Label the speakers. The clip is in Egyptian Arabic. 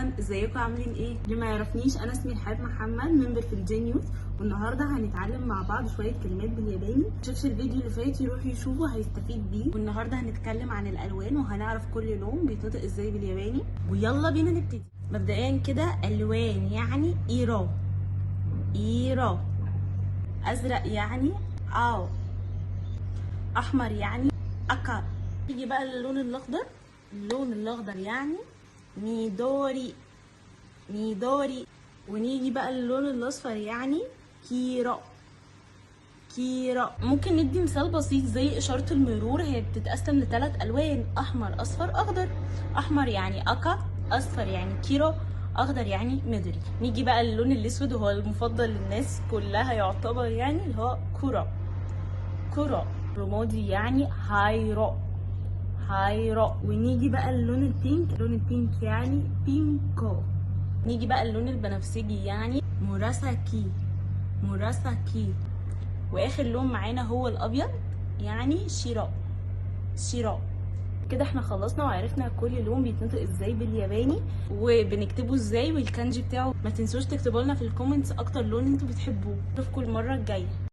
Speaker 1: everyone، ازيكم؟ عاملين ايه؟ اللي ما يعرفنيش، انا اسمي رحاب محمد، member في الجينيوس، والنهارده هنتعلم مع بعض شوية كلمات بالياباني. شافش الفيديو اللي فات يروح يشوفه، هيستفيد بيه. والنهارده هنتكلم عن الالوان وهنعرف كل لون بيتنطق ازاي بالياباني، ويلا بينا نبتدي. مبدئيا كده، الوان يعني 色، 色. ازرق يعني 青، احمر يعني 赤. نيجي بقى للون الاخضر. اللون الاخضر يعني 緑، 緑. ونيجي بقى للون الاصفر يعني 黄色، 黄色. ممكن ندي مثال بسيط زي اشارة المرور، هي بتتقسم لثلاث الوان: احمر، اصفر، اخضر. احمر يعني 赤، اصفر يعني 黄色، اخضر يعني 緑. نيجي بقى للون الاسود، وهو المفضل للناس كلها يعتبر، يعني اللي هو 黒، 黒. رمادي يعني 灰色، 灰色. ونيجي بقى للون ال pink. لون ال pink يعني ピンク. نيجي بقى للون البنفسجي يعني 紫، 紫. واخر لون معانا هو الابيض يعني 白، 白. كده احنا خلصنا وعرفنا كل لون بيتنطق ازاي بالياباني وبنكتبه ازاي والكانجي بتاعه. ما تنسوش تكتبوا لنا في ال comments اكتر لون انتوا بتحبوه. اشوفكم المرة الجاية.